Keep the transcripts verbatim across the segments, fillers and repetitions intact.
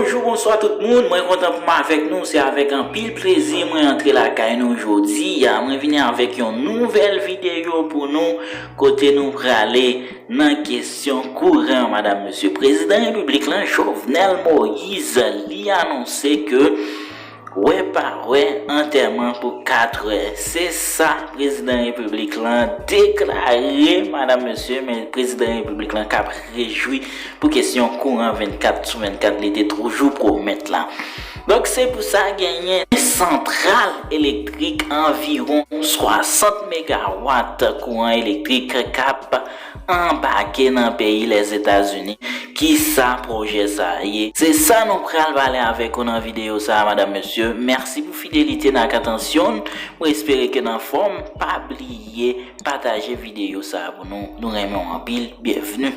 Bonjou, bonswa tout moun, mwen kontan pou m avèk nou, se avèk anpil plezi mwen antre lakay nou jodi a. Mwen vini avèk yon nouvèl videyo pou nou, kote nou prale nan kesyon kouran, madam, mesye. Prezidan repiblik lan, Jovenel Moïse, li anonse ke wè pa wè, antèman pou kat è. Se sa prezidan repiblik lan deklare, madam, mesye, men prezidan repiblik lan k ap rejwi pou kesyon kouran vennkat sou vennkat, li te toujou pwomèt la. Donk, se pou sa genyen santral elektrik anviwon swasant megawat kouran elektrik k ap anbake nan peyi Lèzetazini. Kisa pwojè sa a ye? Se sa nou pral pale avèk ou nan videyo sa a, madam, mesye. Mèsi pou fidelite n ak atansyon n. Mwen espere ke n anfòm. Pa bliye pataje videyo sa a pou nou. Nou renmen w anpil. Byenvni.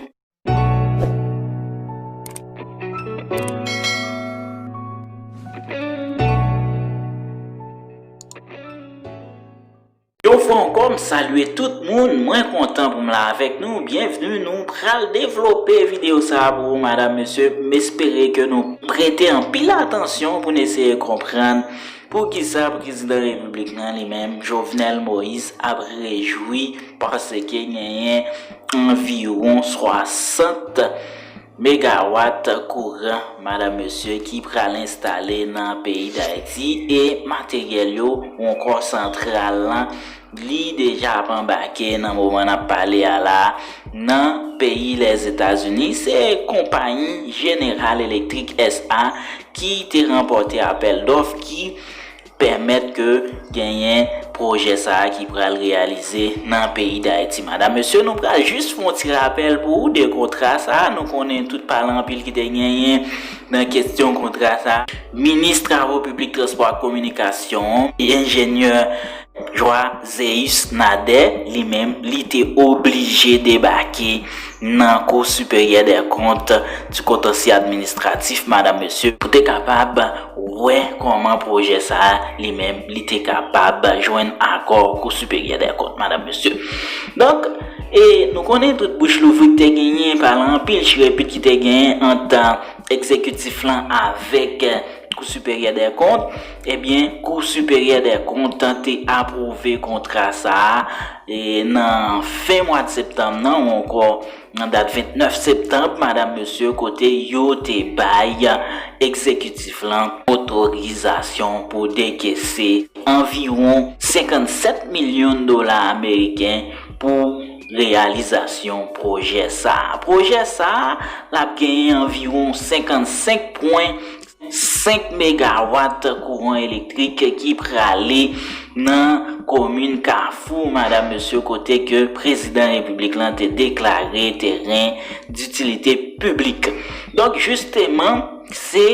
Yon fwa ankò, m salye tout moun. Mwen kontan pou m la avèk nou. Byenvni, nou pral devlope videyo sa a pou ou, madam, mesye. M espere ke nou prete anpil atansyon pou n eseye konprann poukisa prezidan repiblik lan, li menm, Jovenel Moïse, ap rejwi paske genyen anviwon swasant megawat kouran, madam, mesye, ki pral enstale nan peyi Dayiti, e materyèl yo, ou ankò santral lan, li deja ap anbake nan moman n ap pale a la, nan peyi Lèzetazini. Se konpayi General Electric S A ki te ranpòte apèl dòf ki pèmèt ke genyen pwojè sa a ki pral reyalize nan peyi Dayiti. Madam, mesye, nou pral jis fè yon ti rapèl pou ou de kontra sa a. Nou konnen tout pale anpil ki te genyen nan kesyon kontra sa a. Minis Travo Piblik, Transpò ak Kominikasyon, enjenyè Joazeus Nader, li menm, li te oblije debake nan Kou Siperyè dè Kont, ti kontansyè administratif, madam, mesye, pou te kapab wè kòman pwojè sa a, li menm, li te kapab jwenn akò Kou Siperyè dè Kont, madam, mesye. Donk, e nou konnen tout bouch louvri ki te genyen, pale anpil chirepit ki te genyen ant egzekitif lan avèk Kou Siperyè dè Kont. Ebyen, Kou Siperyè dè Kont te apwouve kontra sa a, e nan fen mwa septanm nan, ou ankò nan dat vennèf septanm, madam, mesye, kote yo te bay egzekitif lan otorizasyon pou dekese anviwon senkannsèt milyon dola ameriken pou reyalizasyon pwojè sa a. Pwojè sa a, l ap genyen anviwon senkannsenk pwen senk megawat kouran elektrik ki prale nan komin Kafou, madam, mesye, kote ke prezidan repiblik lan te deklare teren ditilite piblik. Donk, jisteman, se,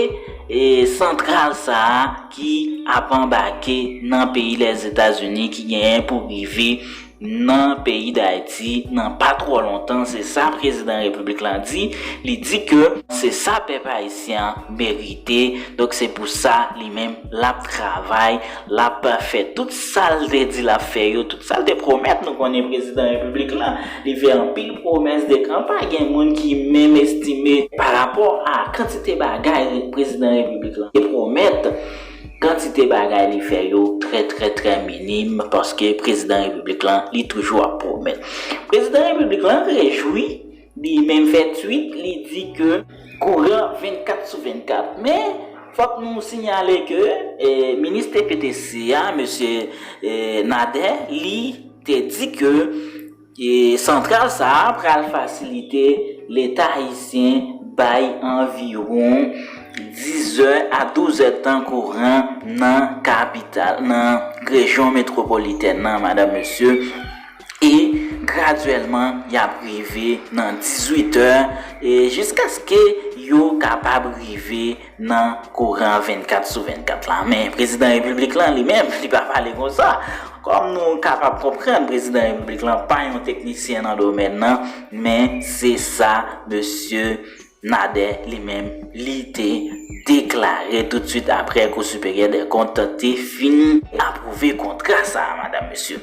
e, santral sa a ki ap anbake nan peyi Lèzetazini, ki genyen pou rive nan peyi Dayiti nan pa twò lontan. Se sa prezidan repiblik lan di. Li di ke se sa pèp ayisyen an merite. Donk, se pou sa, li menm, l ap travay, l ap fè tout sa l te di l ap fè yo, tout sa l te pwomèt. Nou konnen prezidan repiblik lan, li fè anpil pwomès de kanpay. Gen moun ki menm estime, pa rapò a kantite bagay prezidan repiblik lan te pwomèt, kantite bagay li fè yo trè, trè, trè minim, paske prezidan repiblik lan, li toujou ap pwomèt. Prezidan repiblik lan rejwi, li menm fè twit, li di ke kouran vennkat sou vennkat. Men, fòk nou siyale ke, e, minis T P T C a, mesye, e, Nader, li te di ke, e, santral sa a pral fasilite Leta ayisyen bay anviwon diz è a douz è tan kouran nan kapital, nan rejyon metwopolitèn nan, madam, mesye. E gradyèlman, y ap rive nan dizuit è, e jiskaske yo kapab rive nan kouran vennkat sou vennkat la. Men prezidan repiblik lan, li menm, li pa pale konsa. Kòm nou kapab konprann, prezidan repiblik lan pa yon teknisyen nan domèn nan, men se sa mesye Nader, li menm, li te deklare toutswit apre Kou Siperyè dè Kont te fin apwouve kontra sa a, madam, mesye.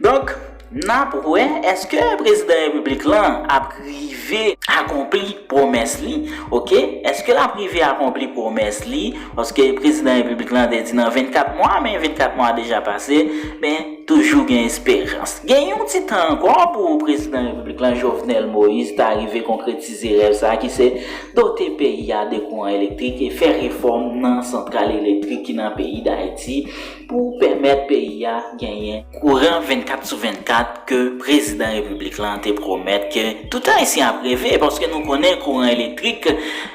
Donk, N ap wè, èske prezidan repiblik lan ap rive akonpli pwomès li? Oke, èske l ap rive akonpli pwomès li? Paske prezidan repiblik lan te di nan vennkat mwa, men vennkat mwa deja pase, men toujou gen esperans. Gen yon ti tan ankò pou prezidan repiblik lan, Jovenel Moïse, ta rive konkretize rèv sa a ki se dote peyi a de kouran elektrik e fè refòm nan santral elektrik ki nan peyi Dayiti pou pèmèt peyi a genyen kouran vennkat sou vennkat ke prezidan repiblik lan te pwomèt ke tout Ayisyen ap reve, paske nou konnen kouran elektrik,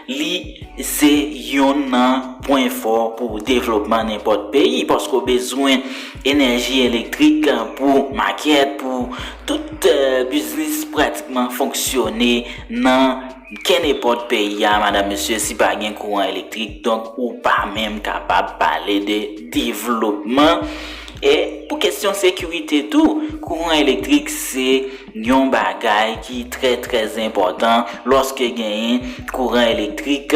li se yonn nan pwen fò pou devlopman nenpòt peyi, paske w bezwen enèji elektrik pou makèt, pou tout, eh, biznis pratikman fonksyone nan kenenpòt peyi a, madanm, mesye, si pa gen kouran elektrik, donk ou pa menm kapab pale de devlopman. E pou kesyon sekirite tou, kouran elektrik se yon bagay ki trè, trè enpòtan. Lòske genyen kouran elektrik,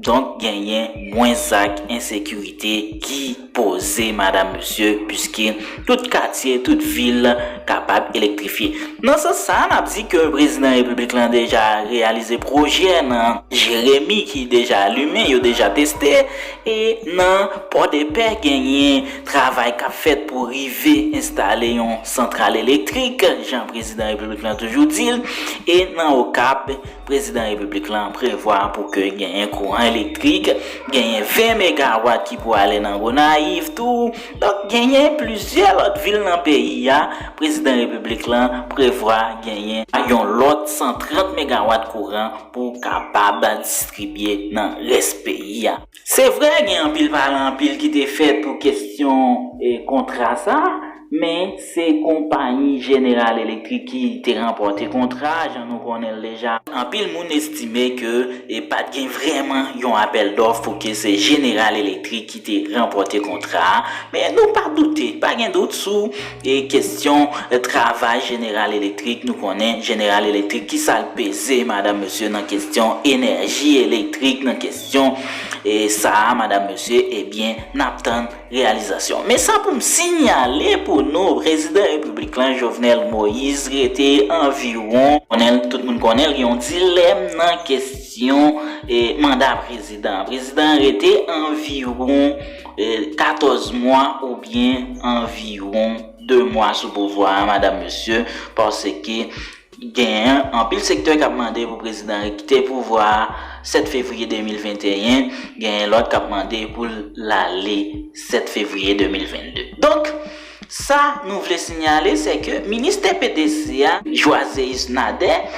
donk genyen mwens zak ensekirite ki poze, madanm, mesye, piske tout katye, tout vil kapab elektrifye. Nan sans sa a, n ap di ke prezidan repiblik lan deja reyalize pwojè nan Jeremi ki deja limen, yo deja teste, e nan Pòdepè genyen travay k ap fèt pou rive enstale yon santral elektrik, jan prezidan repiblik lan toujou di l, e nan Okap, prezidan repiblik lan prevwa pou ke genyen kouran elektrik, genyen ven megawat ki pou ale nan Gonayiv tou. Donk, genyen plizyè lòt vil nan peyi a, prezidan repiblik lan prevwa genyen yon lòt san trant megawat kouran pou kapab distribye nan rès peyi a. Se vre, gen anpil pale anpil ki te fèt pou kesyon, eh, kontra sa, men se konpayi General Electric ki te ranpòte kontra, jan nou konnen l deja. Anpil moun estime ke, eh, pa t gen vrèman yon apèl dòf pou ke se General Electric ki te ranpòte kontra a, men nou pa doute, pa gen dout sou, eh, kesyon, eh, travay General Electric. Nou konnen General Electric, ki sa l peze, madanm, mesye, nan kesyon enèji elektrik, nan kesyon, eh, sa a, madanm, mesye, ebyen, n ap tann reyalizasyon. Men sa pou m sinyale pou nou, prezidan repiblik lan, Jovenel Moïse, rete anviwon, konnen, tout moun konnen l gen yon dilèm nan kesyon, eh, manda prezidan. Prezidan rete anviwon, eh, katòz mwa oubyen anviwon de mwa sou pouvwa a, madanm, mesye, paske genyen anpil sektè k ap mande pou prezidan kite pouvwa a sèt fevriye de mil venteyen, genyen lòt k ap mande pou l ale sèt fevriye de mil vennde. Donk, sa nou vle sinyale, se ke minis T P T C a, Joiséus Nader,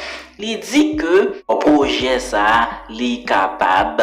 li di ke pwojè sa a, li kapab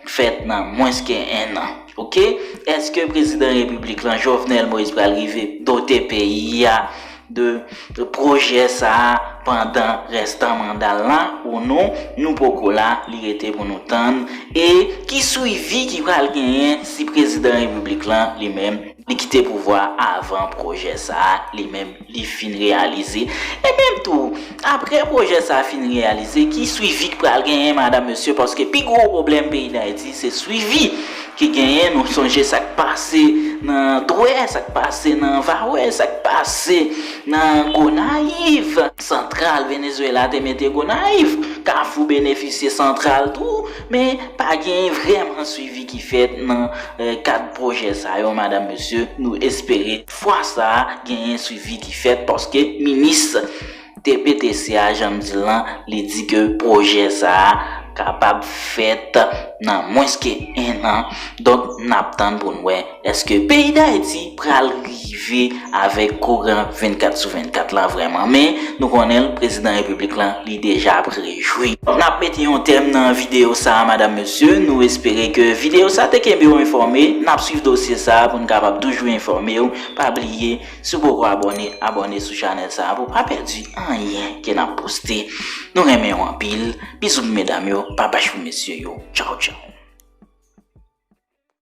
fèt nan mwens ke en an. Oke? Èske prezidan repiblik lan, Jovenel Moïse, pral rive dote peyi a de, de pwojè sa a pandan restan manda l la ou non? Nou poko la, li rete pou nou tann. E ki swivi ki pral genyen si prezidan repiblik lan, li menm, li kite pouvwa avan pwojè sa a, li menm, li fin reyalize? E menm tou, apre pwojè sa a fin reyalize, ki swivi k pral genyen, madanm, mesye? Paske pi gwo pwoblèm peyi Dayiti, se swivi ki genyen. Nou sonje sa k pase nan Dwè, sa k pase nan Vawè, sa k pase nan Gonayiv. Santral Venezuela te mete Gonayiv. Kafou benefisye santral tou, men pa gen vrèman swivi ki fèt nan, eh, kad pwojè sa yo, madanm, mesye. Nou espere fwa sa a genyen swivi ki fèt, paske minis T P T C a, jan m di l lan, li di ke pwojè sa a kapab fèt nan mwens ke en an. Donk, n ap tann pou n wè èske peyi Dayiti pral rive avèk kouran vennkat sou vennkat la vrèman. Men, nou konnen l, prezidan repiblik lan, li deja ap rejwi. Donk, n ap mete yon tèm nan videyo sa a, madanm, mesye. Nou espere ke videyo sa te kenbe w enfòme. N ap swiv dosye sa a pou n kapab toujou enfòme w. Pa bliye, si w poko abòne, abòne sou chanèl sa a pou w pa pèdi anyen ke n ap poste. Nou renmen w anpil. Bizou pou medam yo, babach pou mesye yo. Tchaw, tchaw.